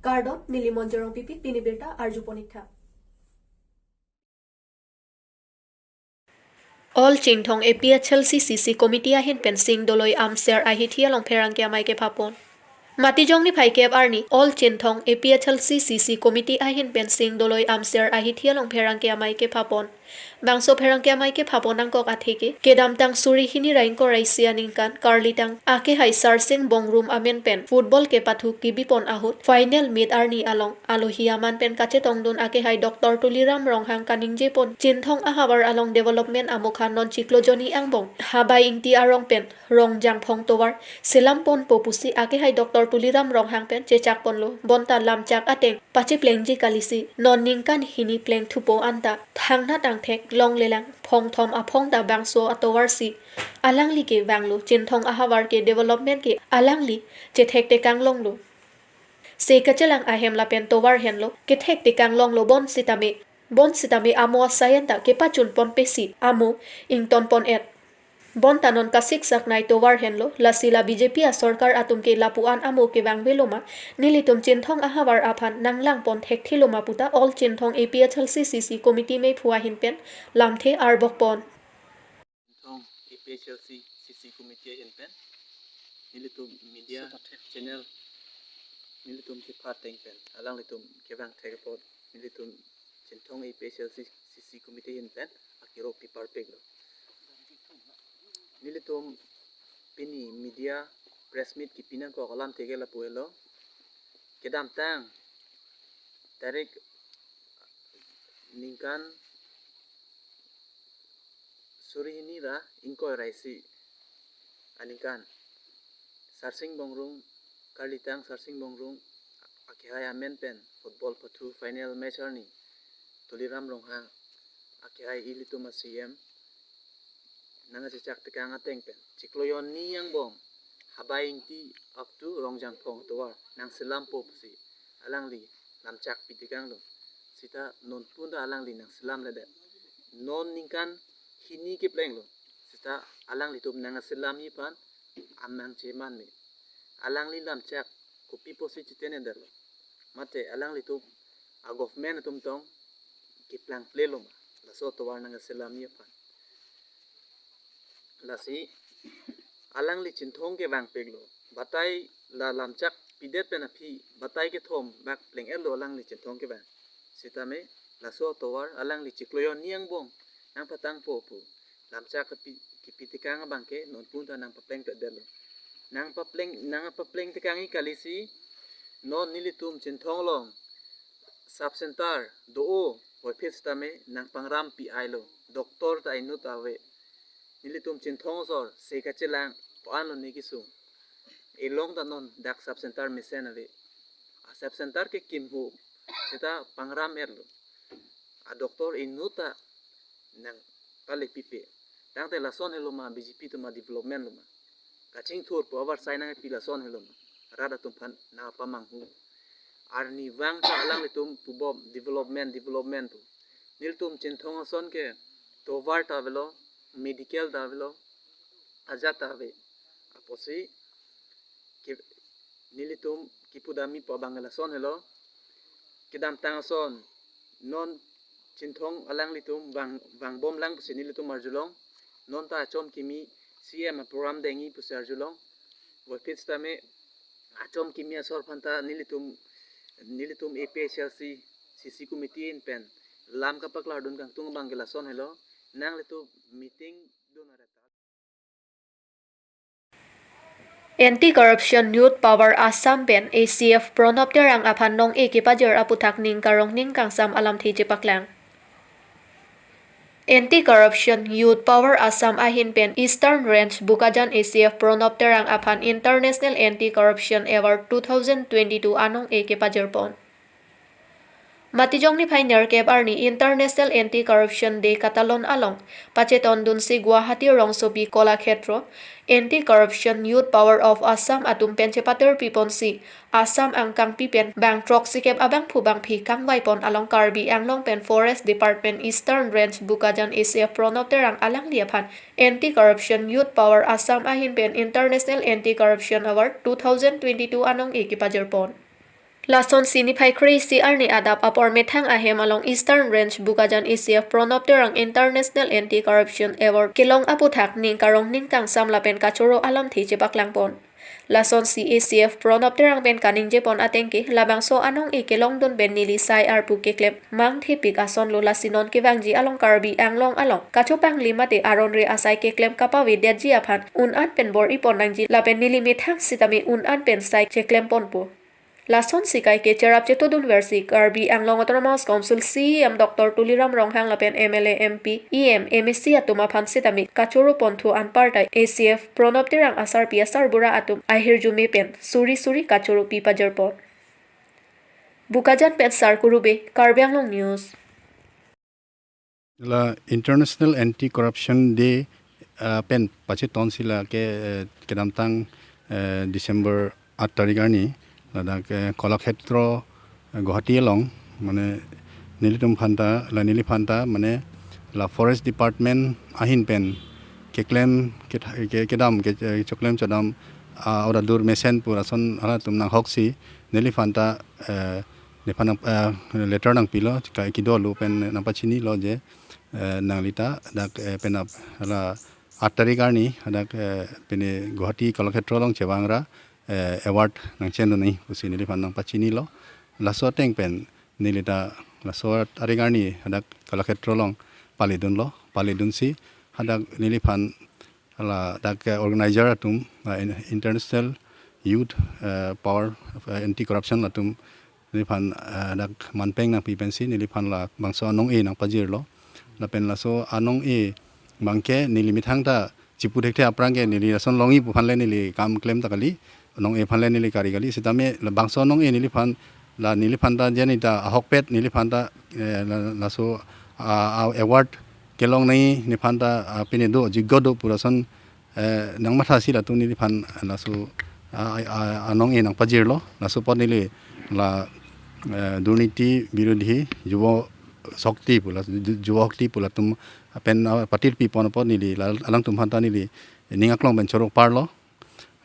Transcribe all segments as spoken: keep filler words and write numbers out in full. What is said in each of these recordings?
Kardom, neli Monjorong Pipi, pini birta arjupon-iktha. All Chinthong A P H L C C C Committee ahin pen Sing Doloi Amser ahithi along pherangke amei kephapon. Matijong niphai kep arni All Chinthong A P H L C C C Committee ahin pen Sing Doloi Amser ahithi along pherangke amei kephapon. Bangso pherangke amei kephapon nangkok atheke, kedamtang suri hini ra ingkoi ra isi aningkan, karlitang akehai Sarsing Bongrum amen pen football kepathu kebipon ahut final meet arni along alohi aman pen kachetongdun akehai Doctor Tuliram Ronghang kaningjepon Chinthong ahavar along development amokha non chiklo jonni angbong Habai Ingti arong pen Rongjangphong tovar selamponpo pusi akehai Doctor Tuliram Ronghang pen chechakponlo. Bonta lamchak ateng pacheplengji kalisi, non ningkan hini plengthupo anta thangnat angthek longlelang. Phongthom aphong ta bangso atovarsi alangli kevanglo. Chinthong ahavar ke development ke alangli chethektekang longlo. Se kachelang ahem lapen tovar henlo kethektekang longlo, bonsitame, bonsitame amo asai anta kepachunponpesi amo ingtonpon-et. Bonta non kasiksaknei tovar henlo, lasi la B J P asorkar atum ke lapu-an amo kevangvelo ma, nelitum Chinthong ahavar aphan nanglangpon thekthelo ma puta All Chinthong A P H L C C C Committee meiphu ahin pen lamthe arbokpon. Chinthong A P H L C C C Committee ahin pen nelitum media channel nelitum kepateng pen alanglitum kevang thek apot nelitum Chinthong A P H L C C C Committee ahin pen akiro piparpiklo. Nelitum pini media press meet kipi nangkok alamthe ke lapu helo. Kedamtang tarik ningkan suri hini ra ingkoi ra isi aningkan Sarsing Bongrum, karlitang Sarsing Bongrum akehai amen pen football pathu final match arni Tuliram Ronghang akehai ilitum a-C M nangkachechaktekang ateng pen chiklo jonni angbong Habai Ingti up to Rongjangphong tovar nangselampo pusi alangli lamchak pitekanglo. Seta nonpun ta alangli nangselamledet. Non ningkan hini keplenglo. Seta alanglitum nangselamji aphan amang cheman me. Alangli lamchak kopi pusi chitenedetlo. Mate alanglitum a-government atum tong keplangplelo ma laso tovar nangselamji aphan. Lasi alangli Chinthong kevangpiklo. Batai la lamchak pidet pen aphi batai kethom bak pleng-etlo alangli Chinthong kevang. Sitame laso tovar alangli chiklo jonni angbong nangpatangpo pu lamchak kepi, kipitekang abang ke nonpun ta nangpaplengpedetlo. Nangpapleng, nangpaplengtekangji kalisi non nelitum Chinthong along sub center do-o, puvoiphit sitame nangpangrampi-ailo, doctor ta inut ave. Nelitum Chinthong asor se kachelang po-anlo ne kesung. Elong ta non dak sub center mesen ave. A-sub center ke kimhu seta pangram-etlo. A-doctor inut ta nangpalepipe. Tangte lason helo ma B J P atum a-development lo ma? Kachingthur pu avarsai nangpi lason helo ma? Rat atum aphan nangpamanghu. Arnivang ta alanglitum pubom development, development pu. Nelitum Chinthong ason ke tovar ta avelo, medical ta avelo, ajat ta ave. Apotsi ke, nelitum kipudamji pu abang lason helo. Kedamtang ason non Chinthong alanglitum vang, vangbomlang pusi nelitum arjulong. Non ta achom kimi C M a-program dengji pusi arjulong. Puvoiphit sitame achom kimi asor aphan ta nelitum, nelitum A P H L C C C committee ahin pen lam kapaklardun kangtung abang ke lason helo. Nanglitum meeting dun aret ta. Anti Corruption Youth Power Assam pen A C F Pranab Terang aphan nong-e kepajir aputhak ning karong ning kangsam alamthe chepaklang. Anti Corruption Youth Power Assam ahin pen Eastern Range Bokajan A C F Pranab Terang aphan International Anti Corruption Award two thousand twenty-two anong-e kepajirpon. Matijong niphai nerkep arni International Anti Corruption Day katalon along pachetondunsi Guwahati rongsopi Kolakhetro Anti Corruption Youth Power of Assam atum pen chepatirpiponsi Assam angkangpi pen bang throksikep abangphu bangphi kangvaipon along Karbi Anglong pen Forest Department Eastern Range Bokajan A C F Pranab Terang alangli aphan Anti Corruption Youth Power Assam ahin pen International Anti Corruption Award two thousand twenty-two anong-e kepajirpon. Lasonsi niphai kre-isi arni adap apor methang ahem along Eastern Range Bokajan A C F Pranab Terang International Anti-Corruption Award kelong aputhak ning karong ning kangsam lapen kachoro alamthe chepaklangpon. Lasonsi A C F Pranab Terang pen kaningjepon ateng ke labangso anong-e kelongdun pen neli sai arpu keklem mangthepik asonlo, lasi non kevangji along Karbi Anglong along kachopangli mate aron-re asai keklem kapavedetji aphan un-an pen bor-ipon nangji lapen neli methang sitame un-an pen sai cheklemponpo. Lasonsi kaike cherap chetodunversi Karbi Anglong Autonomous Council C E M Doctor Tuliram Ronghang lapen M L A, M P, E M, M A C atum aphan sitame kachoro ponthu anparta A C F Pranab Terang asarpi asarbura atum ahirjume pen suri suri kachoro pi pajirpon. Bokajan pen Sarkuru Bey, Karbi Anglong News. La International Anti Corruption Day, ah, pen pachetonsi lake, eh, kedamtang, eh, December aat tarik arni ladak, eh, Kalakshetro, eh, Guwahati along, mane nelitum aphanta, la neli aphanta mane la Forest Department ahin pen keklem, ketha-, ke-, kedam, ke-, eh, choklem chodam, ah, order dur mesen pu ason halatum nanghoksi neli aphanta, eh, nephan nang, eh, letter nangpilo, ka-, kedolo pen nangpachinilo je, eh, nanglita dak, eh, penap hala aat tarik arni hadak, eh, pine Guwahati Kalakshetro along chevangra, eh, award nangchenlo nai pusi neli aphan nangpachinilo. Laso ateng pen nelita laso aat tarik arni hadak Kalakshetro along palidunlo, palidunsi hadak neli aphan hala dak, eh, organizer atum, eh, in-, International Youth, eh, Power, eh, Anti Corruption atum neli aphan, eh, dak manpeng nangpi pensi neli aphan labangso anong-e nangpajirlo. Lapen laso anong-e abangke neli methang ta chipu thekthe aphrang ke neli lason longji pu aphanle neli kam klem ta kali, anong-e aphanle neli kari kali. Sitame labangso anong-e neli aphan, la neli aphanta je neli ta ahokpet neli aphanta, eh, la, laso, ah, ah, award kelong nai neli aphanta, ah, pine do, jiggo do pu ason, eh, nangmathasi latum neli aphan laso, ah, ah, anong-e nangpajirlo. Laso apot neli la, eh, Durniti Birodhi Yuva Shakti pu, la Ju-, Yuva Shakti pu latum pen, ah, patirpipon apot neli la alangtum aphanta neli ning aklong pen choro parlo.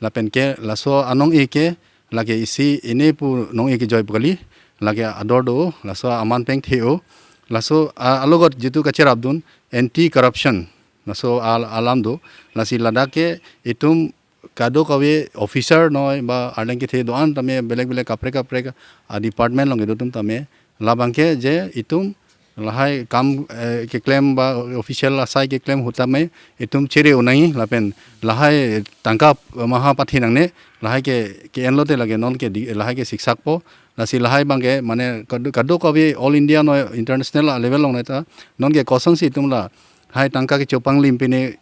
Lapen ke laso anong-e ke lake isi ine pu nong-e kejoi pu kali, lake ador do, laso aman peng the-o, laso a-, alogot jitu kacherapdun anti corruption, laso al-, alam do, lasi ladak ke itum kadokave officer noi ba arleng kethe do-an tame belek belek kaprek kaprek a department along kedo atum tame labangke je itum lahai kam, eh, keklem ba official asai keklem ahut tame itum chere-o nangji lapen lahai tangka maha pathe nangne, lahai ke, ke-enlote lake non ke di, lahai ke siksekpo, lasi lahai abangke mane kado, kadokave all India noi international level along noi ta non ke kosonsi itum lahai tangka kechopanglim pine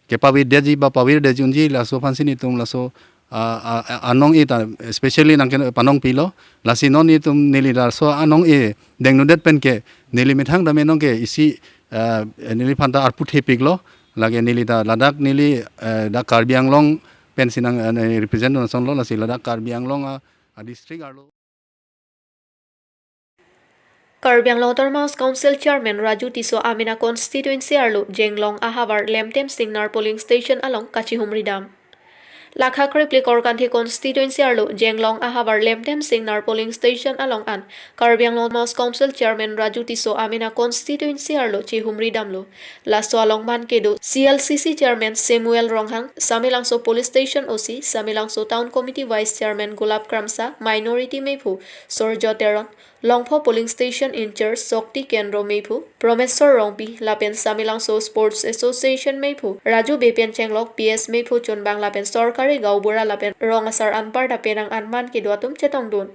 kepavedetji ba pavedetji unji laso aphansi netum laso, ah, ah, ah, anong-e ta specially nangke panongpilo. Lasi non netum neli laso anong-e dengnodet pen ke neli methang tame nonke isi, ah, neli aphanta arpu thepiklo. Lake neli ta ladak neli, eh, dak Karbi Anglong pensi nang, eh, represent dun asonlo, lasi ladak Karbi Anglong a, a district arlo. Karbi Anglong Autonomous Council Chairman Raju Tisso amena constituency arlo Jenglong ahavar Lemtem Singnar polling station along kachihumri dam. Lakha krepli Korkanthi constituency arlo Jenglong ahavar Lemtem Singnar polling station along an Karbi Anglong Autonomous Council Chairman Raju Tisso amena constituency arlo chihumri damlo. Laso along man kedo C L C C Chairman Samuel Ronghang, Samelangso Police Station O C, Samelangso Town Committee Vice Chairman Gulab Kramsa, Minority Meiphu Surjo Teron, Longpho Polling Station In-charge Shakti Kendro Meiphu Promeswar Rongpi, lapen Samelangso Sports Association Meiphu Raju Bey pen chenglok P S Meiphu chunbang lapen sorkari gaonbura lapen rong asar anparta penang an man kedo atum chetongdun.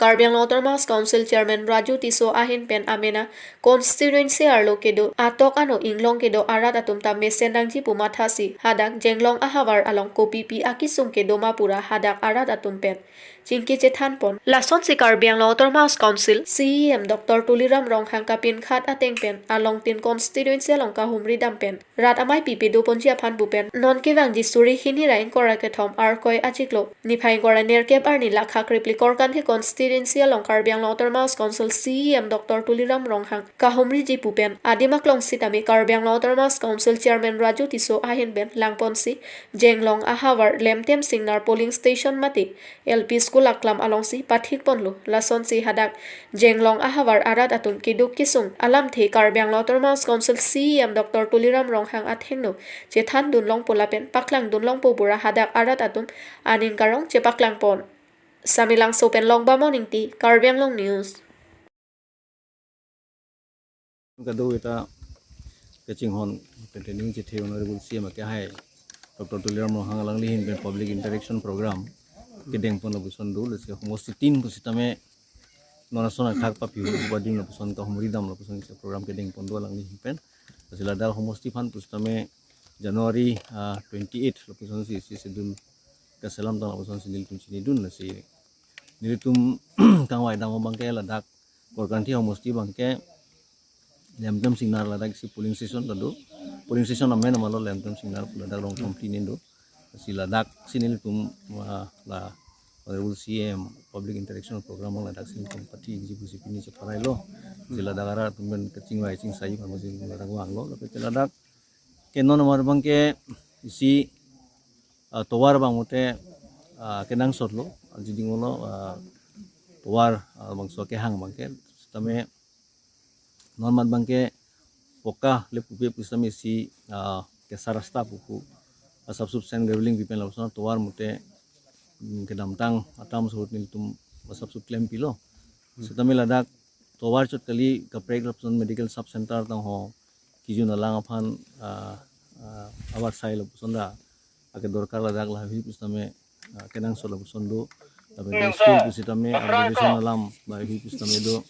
Karbi Anglong Autonomous Council Chairman Raju Tisso ahin pen amena constituency arlo kedo atok ano inglong kedo arat atum ta mesen nangji pu mathasi hadak Jenglong ahavar along kopipi akesung kedo ma pura hadak arat atum pen chingki chethanpon. Lasonsi Karbi Anglong Autonomous Council C E M Doctor Tuliram Ronghang kapinkhat ateng pen along tin constituency along kahumri dam pen rat amei pipe doponji aphan pu pen non kevangji suri hini ra ingkoi ra kethom Arkoi achiklo niphai ingkoi ra nerkep arni Lakha krepli Korkanthi constituency along Karbi Anglong Autonomous Council C E M Doctor Tuliram Ronghang kahumriji pu pen adim aklong sitame Karbi Anglong Autonomous Council Chairman Raju Tisso ahin pen langponsi Jenglong ahavar Lemtem Singnar polling station mate L P school laklam alongsi pathik ponlo. Lasonsi hadak Jenglong ahavar arat atum keduk kesung alamthe Karbi Anglong Autonomous Council C E M Doctor Tuliram Ronghang athengno chethan dunlongpo lapen paklang dunlongpo pura hadak arat atum aning karong chepaklang pon. Samelangso pen Longbamon Ingti, Karbi Anglong News. Kadokave ta kachinghon pen training chethe Honorable C E M akehai Doctor Tuliram Ronghang alangli ahin pen public interaction program kedeng pon lapuson do, lasi homosti tin pusitame non ason akhak papi hu bading lapuson kahumri dam lapuson si program kedeng pon do alangli ahin pen. Lasi ladak homosti aphan pusitame January, ah, twenty-eight lapuson si, si schedule kaselam tang lapuson si nelitum chinidun, lasi nelitum kangvai dam abangke ladak Korkanthi homosti abangke Lemtem Singnar, ladak si polling station ta do. Polling station amen amalo Lemtem Singnar pu, ladak Rongthom tin do. Si ladak si nelitum, ah, la Honorable C E M public interaction program ladak si nelitum pathikji pusi pini cheparailo. Si ladak arat atum pen kachingvai chingsai aphan si ladak vanglo. Lapen ladak ke non amar abangke isi, ah, tovar abang mate, ah, kenangsotlo, ajiding olo, ah, tovar, ah, bangso kehang abangke, sitame non amat abangke poka le pupe pusitame isi, ah, kesa rasta pupu, ah, asapso sand graveling pipen lapuson tovar mate, mm, kedamtang atam ahut nelitum asapso klempilo. Sitame ladak tovar chot kali, kaprek lapuson medical sub center tangho, kijun alang aphan, ah, ah, avarsai lapuson ta akedorkar ladak lahei pusitame, ah, kenangsot lapuson do. Lapen school pusitame upgradation alam lahei pusitame do.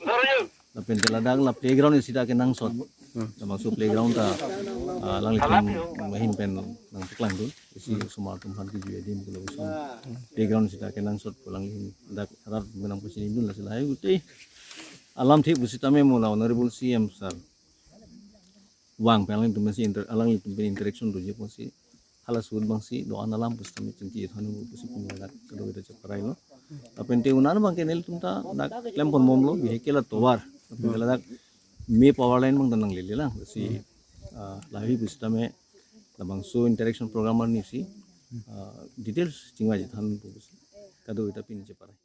Lapen te ladak la playground isi ta kenangsot. Labangso playground ta, ah, alanglitum ahin pen nangpaklangdun. Isi osomar atum aphan kejui adim pu lapuson playground isi ta kenangsot pu alangli ahin dak arat atum pen nangpachinidun, lasi lahei gute alamthe pusitame mo la Honorable C E M sir vang pen alanglitum pensi inter-, alanglitum pen interaction doji apotsi hala ahut abangsi do-an alam pusitame chingki than pusi pini ladak kadokave ta cheparailo. Lapen te un-an abangke nelitum ta dak klem pon bomlo, bihek ke la tovar. Lapen te ladak me power line abang ta nanglele lang. Si, ah, lahei pusitame labangso interaction program arni si, ah, details chingvai than pusi kadokave ta pini cheparai.